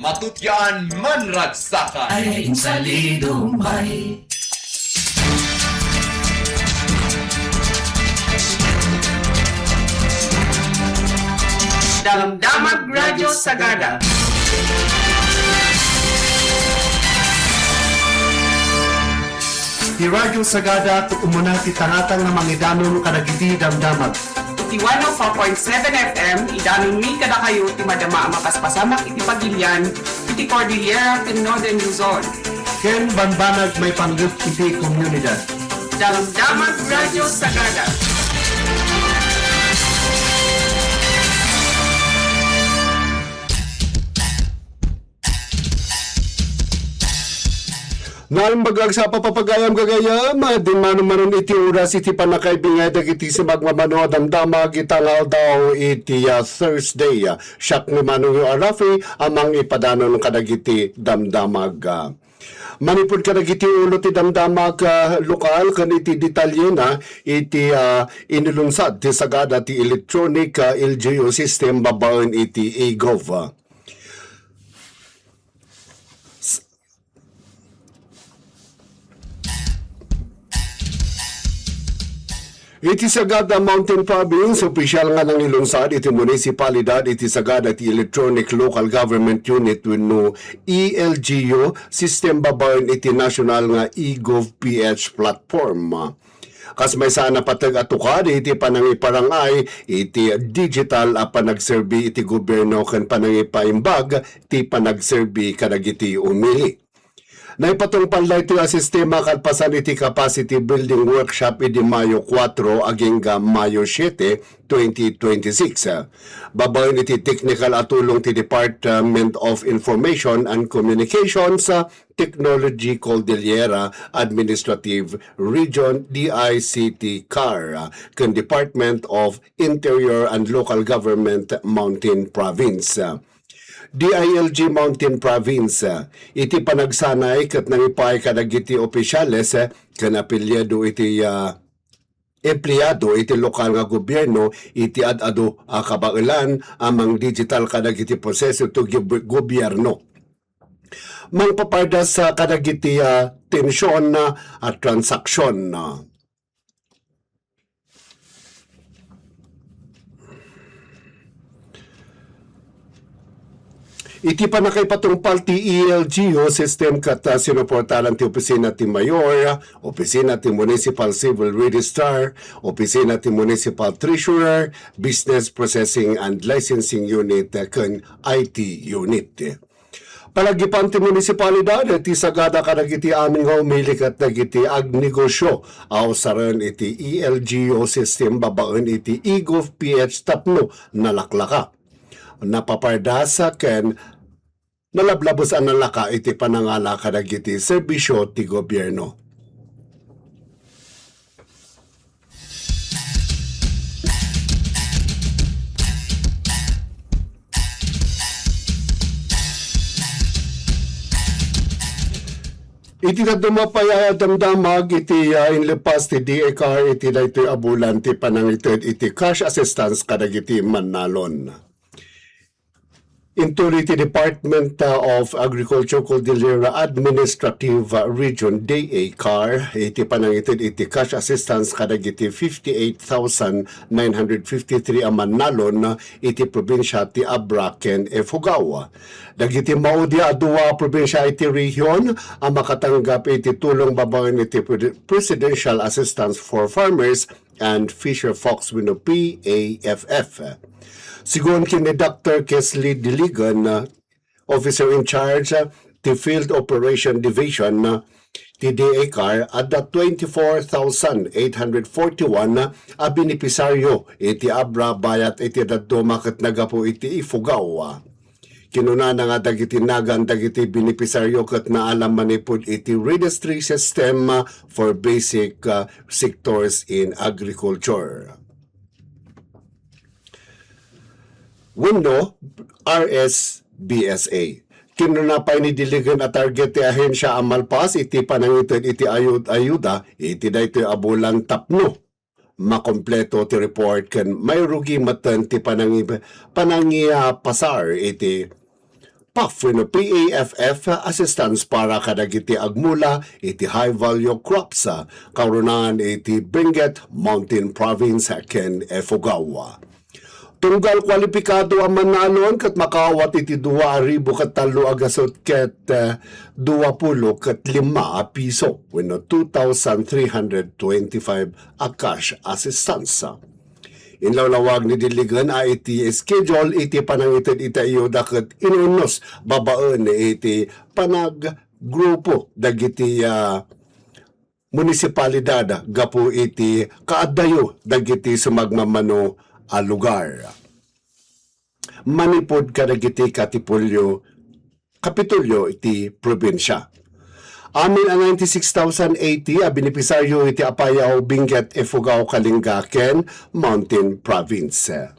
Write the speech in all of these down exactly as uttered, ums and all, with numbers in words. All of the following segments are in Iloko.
Matutian, manragsakan. Ay, insalido, may. Damdamag Radyo Sagada. Ti Radyo Sagada, umuna ti tangatang nga mangidanon kadagiti damdamag. Iti one oh four point seven F M, idanonmi kadakayo ti madama a mapaspasamak iti pagilian iti Cordillera ken Northern Luzon. Ken bambanag maipanggep iti komunidad. Damdamag Radyo Sagada. Naimbag sa papapagayam gagayam, dinmanon manen iti oras iti pannakaibingay dagiti sumagmamano a damdamag ita nga aldaw iti, ah, Thursday. Siak ni Manong Yo Arafi a mangipadanon kadagiti damdamag. Manipud kadagiti ulo ti damdamag, ah, lokal ken iti detalyena iti, ah, inilunsad ti sagada ti electronic, ah, L G U system babaen iti e-gov. Iti Sagada Mountain Province, opisyal nga nangilunsad iti munisipalidad iti sagada ti Electronic Local Government Unit wenno E L G U system babaen iti nasyonal nga e-gov P H platform. Kas maysa a napateg a tukad iti panangiparangay iti digital a panagserbi iti gobierno ken panangipaimbag ti panagserbi kadagiti umili. Naipatungpal daytoy a sistema kalpasan iti capacity building workshop idi Mayo kuwatro agingga Mayo siete, twenty twenty-six. Babaen iti teknikal a tulong ti Department of Information and Communications, Technology Cordillera Administrative Region, D I C T CAR, ken Department of Interior and Local Government, Mountain Province. D I L G Mountain Province, iti panagsanay ket nangipaay kadagiti opisyales ken apelyado iti, ah, empleyado iti lokal nga gobierno iti ad-adu a kabaelan a mangdigital kadagiti proseso ti gob-, gobierno. Mangpapardas, ah, kadagiti, ah, tension, ah, a transaksyon. Iti pannakaipatungpal ti E L G U system ket, ah, sinuportaran ti Opisina ti Mayor, Opisina ti Municipal Civil Registrar, Opisina ti Municipal Treasurer, Business Processing and Licensing Unit, ah, ken I T Unit. Palagipan ti munisipalidad ti sagada kadagiti amin nga umili ket dagiti agnegosyo a usaren iti E L G U system babaen iti e-gov P H tapno nalaklaka, napapardas ken nalablabes a nalaka iti panangala kadagiti serbisyo ti gobierno. Iti dadduma pay a damdamag iti, ah, inlepas ti D A CAR iti daytoy a bulan ti panangited iti cash assistance kadagiti mannalon. Intuloy ti Department, uh, of Agriculture Cordillera Administrative, uh, Region, D A CAR, iti panangited iti cash assistance kadagiti fifty-eight thousand nine hundred fifty-three a mannalon, uh, iti probinsia ti Abra ken Ifugao. Dagiti maudi a dua a probinsia iti rehion a makatanggap iti tulong babaen iti Pre-, Presidential Assistance for Farmers and Fisher Folks wenno P A F F. Sigun ken ni Doctor Kesley Diligan, Officer in Charge, ti Field Operation Division, ti D A CAR, adda twenty-four thousand eight hundred forty-one a benepisaryo iti Abra bayat iti dadduma ket naggapu iti Ifugao. Kinunana nga dagiti nagan dagiti benepisaryo ket naalam manipud iti registry system for basic, uh, sectors in agriculture wenno R S B S A. Kinuna pay ni Diligan a target ti ahensia a malpas iti panangited iti ayud-ayuda iti daytoy a bulan tapno makompleto ti report ken mairugi metten ti panangi-, panangiapasar iti PAFF wenno P A F F assistance para kadagiti agmula iti high value crops, ah, kaurunan iti Benguet Mountain Province ken Ifugao. Tunggal kwalipikado a mannalon ket makaawat iti dua a ribu ket tallo a gasut ket, eh, dua pulo ket lima a piso wenno two thousand three hundred twenty-five a cash assistance. Inlawlawag ni Diligen a iti schedule iti panangited iti ayuda ket inunnos babaen iti panaggrupo dagiti, ah, munisipalidad gapu iti kaaddayo dagiti sumagmamano a lugar. Manipud kadagiti katipulyo, kapitulyo iti probinsia. Amin a ninety-six thousand eighty a benepisaryo iti Apayao, Benguet, Ifugao, Kalinga, ken Mountain Province.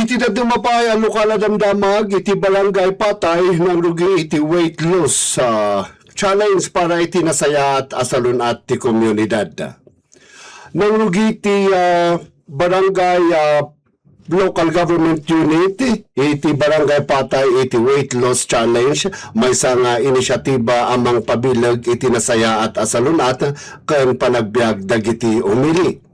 Iti dadduma pay a lokal a damdamag iti Barangay Patay, nangrugi iti weight loss, ah, challenge para iti nasayaat a salun-at ti komunidad. Nangrugi ti, ah, barangay, ah, local government unit iti Barangay Patay iti weight loss challenge, maysa nga inisyatiba a mangpabileg iti nasayaat a salun-at ken panagbiag dagiti umili.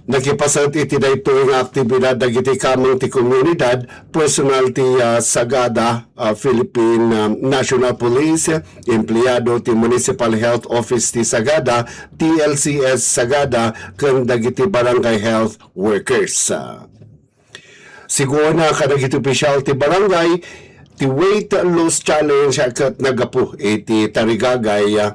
Nakipaset iti daytoy nga aktibidad dagiti kameng ti komunidad, personal ti, ah, Sagada, ah, Philippine, ah, National Police, empleyado ti Municipal Health Office ti Sagada, T L C S Sagada, ken dagiti barangay health workers. Sigurona kadagiti opisyal ti barangay, ti weight loss challenge ket naggapu iti tarigagay, ah,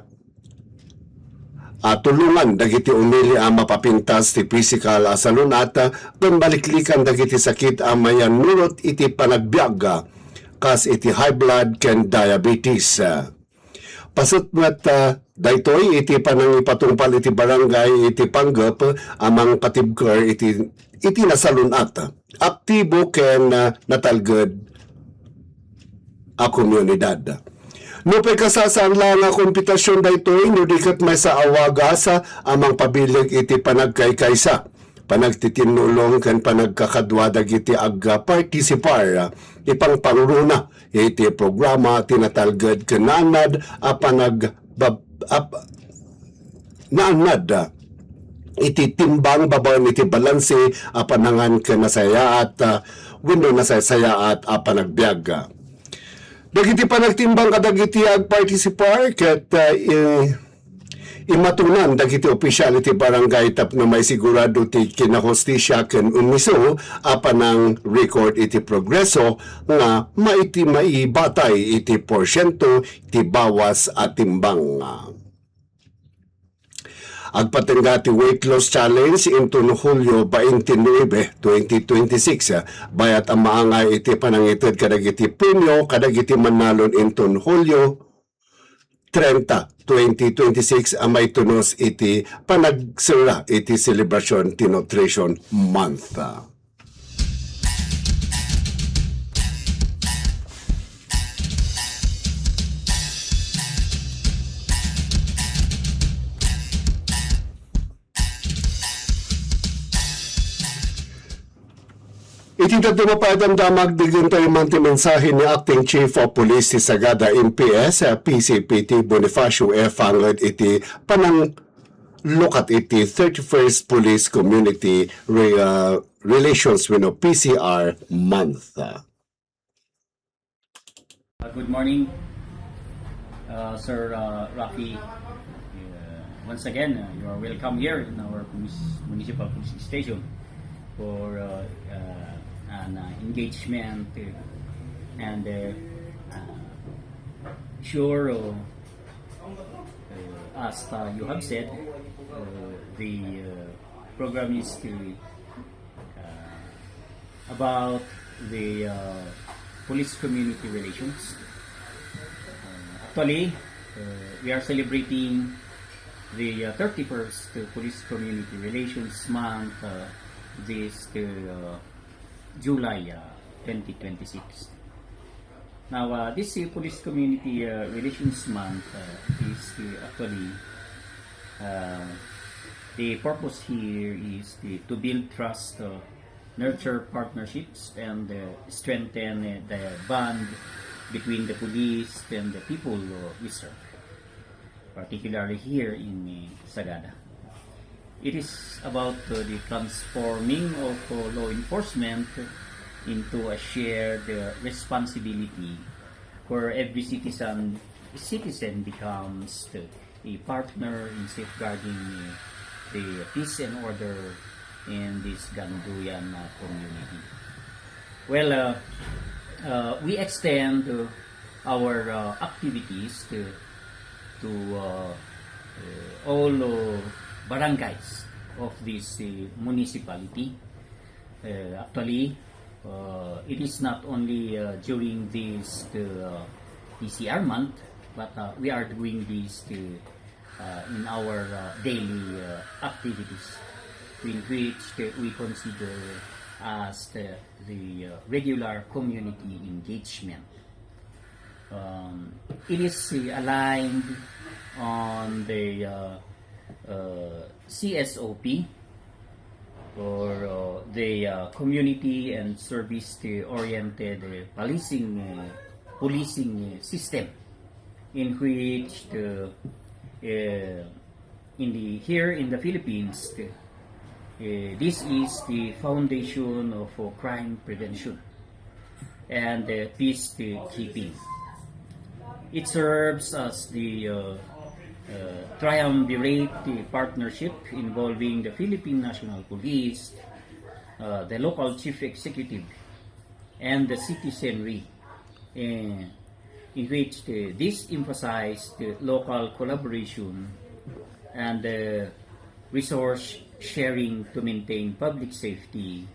a tulongan dagiti umili a mapapintas ti pisikal a salun-at ken maliklikan dagiti sakit a mayannurot iti panagbiag, kas iti high blood ken diabetes. Paset met, ah, daytoy iti panangipatungpal iti barangay iti panggep a mangpatibker iti, iti nasalun-at, aktibo ken, ah, natalged a komunidad. Nupay kasasaan la nga kompetasion daytoy, no di ket maysa a wagas a mangpabileg iti panagkaykaysa, panagtitinnulong ken panagkakadua dagiti agpartisipar, ipangpangruna iti programa ti natalged ken naannad a panag-, bab-, ap-, naannad iti timbang babaen iti balanse a panangan ken nasayaat, ah, wenno nasaysayaat a panagbiag. Dagiti panagtimbang kadagiti agpartisipar ket, ah, i-, imatunan dagiti opisyal iti barangay tapno maisigurado ti kinahustisia ken umiso a panang-record iti progreso nga maiti-, maibatay iti porsiento ti bawas a timbang. Agpatengga ti weight loss challenge inton Hulyo twenty-nine, twenty twenty-six, bayat a maangay iti panangited kadagiti premio kadagiti mannalon inton Hulyo trenta, twenty twenty-six a maitunos iti panagserra iti selebrasyon ti Nutrition Month. Iti dadduma pay a damdamag, diggentayo man ti mensahe ni Acting Chief of Police ti Sagada M P S, P C P T Bonifacio F. Hanged iti pananglukat iti thirty-first Police Community Re-, uh, Relations wenno P C R Month. Uh, good morning, uh, Sir, uh, Rocky. Uh, once again, uh, you are welcome here in our police, municipal police station for, uh, uh, an, uh, engagement, uh, and, uh, uh, sure, uh, uh, as, uh, you have said, uh, the, uh, Program is to, uh, about the, uh, police community relations. Uh, actually, uh, we are celebrating the, uh, thirty-first Police Community Relations Month, uh, this, uh, July, uh, twenty twenty-six. Now, uh, this, uh, Police Community, uh, Relations Month, uh, is, uh, actually, uh, the purpose here is to, to build trust, uh, nurture partnerships, and, uh, strengthen, uh, the bond between the police and the people, uh, we serve, particularly here in, uh, Sagada. It is about, uh, the transforming of, uh, law enforcement into a shared, uh, responsibility where every citizen citizen becomes, uh, a partner in safeguarding, uh, the peace and order in this Ganduyan, uh, community. Well, uh, uh, we extend, uh, our, uh, activities to to, uh, uh, all, uh, barangays of this, uh, municipality. Uh, actually, uh, it is not only, uh, during this, uh, P C R month, but, uh, we are doing this, uh, uh, in our, uh, daily, uh, activities, in which, uh, we consider as the, the, uh, regular community engagement. Um, it is, uh, aligned on the, uh, uh, C S O P, or, uh, the, uh, community and service oriented, uh, policing, uh, policing, uh, system, in which the, uh, in the, here in the Philippines, uh, this is the foundation of, uh, crime prevention and, uh, peacekeeping. It serves as the, uh, uh, triumvirate partnership involving the Philippine National Police, uh, the local chief executive, and the citizenry, uh, in which, uh, this emphasized the local collaboration and, uh, resource sharing to maintain public safety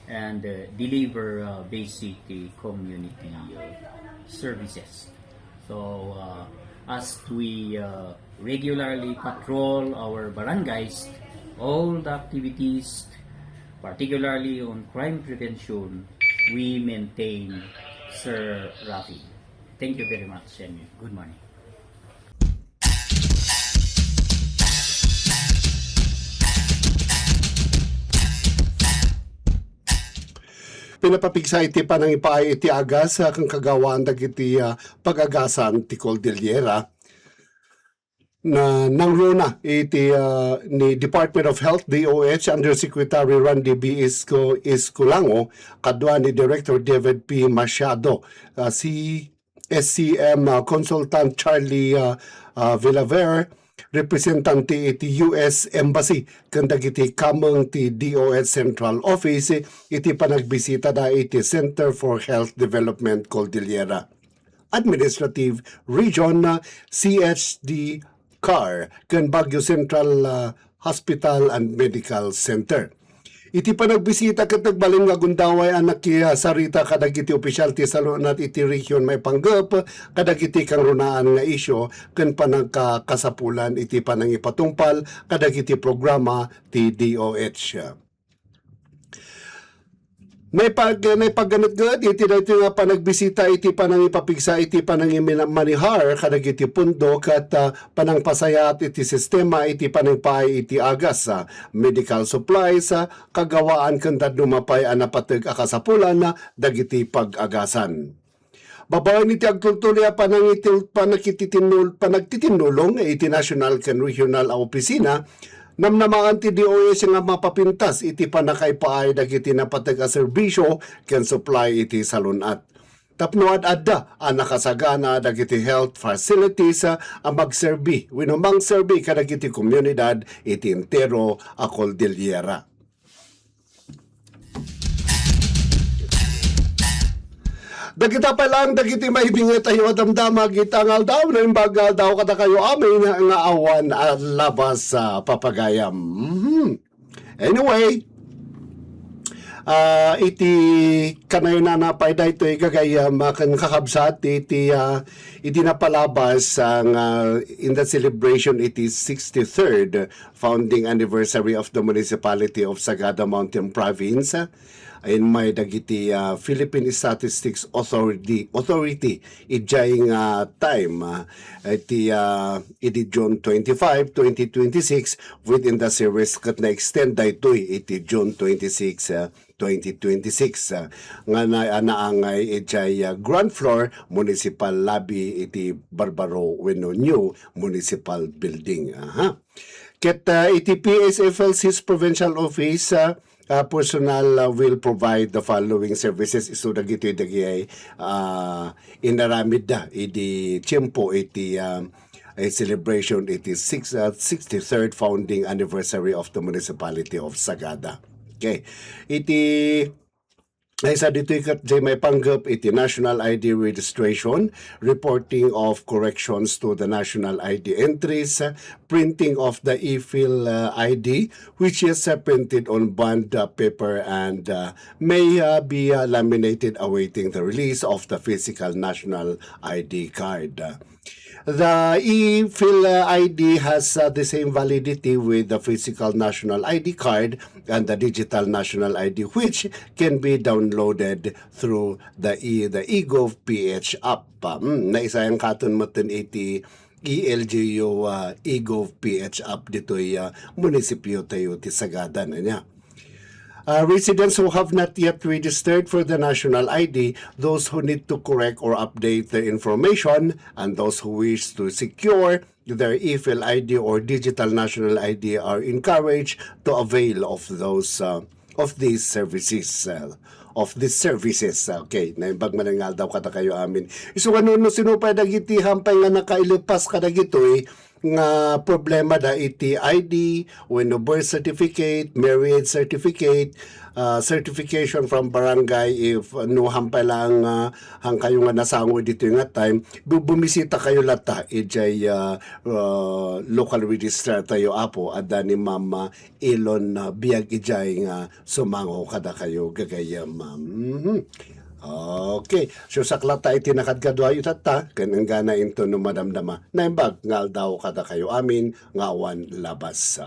and, uh, deliver, uh, basic, uh, community, uh, services. So, uh, as we, uh, regularly patrol our barangays, all the activities, particularly on crime prevention, we maintain, Sir Rafi. Thank you very much and good morning. Pinapapigsa iti panangipaay iti agas, ah, ken kagawaan dagiti, ah, pag-agasan ti Cordillera. Na nangruna iti, ah, ni Department of Health, D O H, Undersecretary Randy B. Isco-, Isculango, kadua ni Director David P. Machado, ah, C-, S C M, ah, Consultant Charlie, ah, ah, Villaver, representante iti U S Embassy, ken dagiti kameng ti D O H Central Office iti panagbisitada iti Center for Health Development Cordillera Administrative Region, ah, C H D CAR, ken Baguio Central, ah, Hospital and Medical Center. Iti panagbisita ket nagbalin nga gundaway a nakisarita kadagiti opisyal ti salun-at iti rehiyon maipanggep kadagiti kangrunaan nga isyu ken panangkakasapulan iti panangipatungpal kadagiti programa ti D O H. Naipag-, naipaganetget iti daytoy nga panagbisita iti panangipapigsa iti panangimanehar kadagiti pondo ket, ah, panangpasayaat iti sistema iti panangpaay iti agas, ah, medical supplies, ah, kagawaan ken dadduma pay a napateg a kasapulan, ah, dagiti pag-agasan. Babaen iti agtultuloy a panangitil-, panakititinnul-, panagtitinnulong iti national ken regional a opisina, namnamaen ti D O H nga mapapintas iti pannakaipaay dagiti napateg a serbisio ken supply iti salun-at. Tapno ad-adda a nakasagana dagiti health facilities a magserbi wenno mangserbi kadagiti komunidad iti entero a Cordillera. Dagita pay laeng dagiti maibinget tayo a damdama, ita nga aldaw, naimbag nga aldaw kadakayo amin nga awan a labas a papagayam. Mhm. Anyway, ah, iti kanayon a pay daytoy gagayyem ken kakabsat iti, ah, iti napalabas nga in the celebration iti sixty-third founding anniversary of the municipality of Sagada Mountain Province, ah, inmay dagiti, ah, Philippine Statistics Authority, Authority idiay nga time, ah, iti, ah, idi June twenty-five, twenty twenty-six, within the series ket na-extend daytoy iti June twenty-six, ah, twenty twenty-six, ah, nga na-, naangay idiay, ah, ground floor municipal lobby iti Barbaro wenno new municipal building. Aha. Ket, ah, iti P S F L C's provincial office, ah, ah, personnel, ah, will provide the following services. Isu dagitoy dagiti, ah, inaramidda idi tiempo iti, ah, a celebration iti six, ah, sixty-third founding anniversary of the municipality of Sagada. Okay. Iti, ay, sa ditoy ket jay maipanggep iti national I D registration, reporting of corrections to the national I D entries, printing of the e-file, uh, I D, which is, uh, printed on bond, uh, paper and, uh, may, uh, be, uh, laminated awaiting the release of the physical national I D card. The e-file, uh, I D has, uh, the same validity with the physical national I D card and the digital national I D, which can be downloaded through the e-, the eGov P H app. Hmm, naisayang katon metten iti E L G U, ah, eGov P H app ditoy, ah, munisipyo tayo ti Sagada, ania. Uh, residents who have not yet registered for the national I D, those who need to correct or update their information, and those who wish to secure their e-file I D or digital national I D are encouraged to avail of those, uh, of these services, uh, of these services. Okay, naimbag man nga aldaw kadakayo amin. Isu nga no, no sino pay dagiti hampay nga nakailepas kadagitoy nga problema da iti I D, wenno birth certificate, marriage certificate, ah, certification from barangay, if, ah, no hampay lang, ah, hangkayo nga nasango ditoy nga time, bu-, bumisita kayo latta idiay, ah, ah, local registrar tayo, Apo, adda ni Ma'am, ah, Elon, ah, Biag idiay nga sumango kadakayo, gagayyem, Ma'am. Mhm. Okay. So, sakla ta iti nakadkaduayo tatta, ken enggana inton no madamdama. Naimbag nga aldaw kadakayo amin nga awan labas.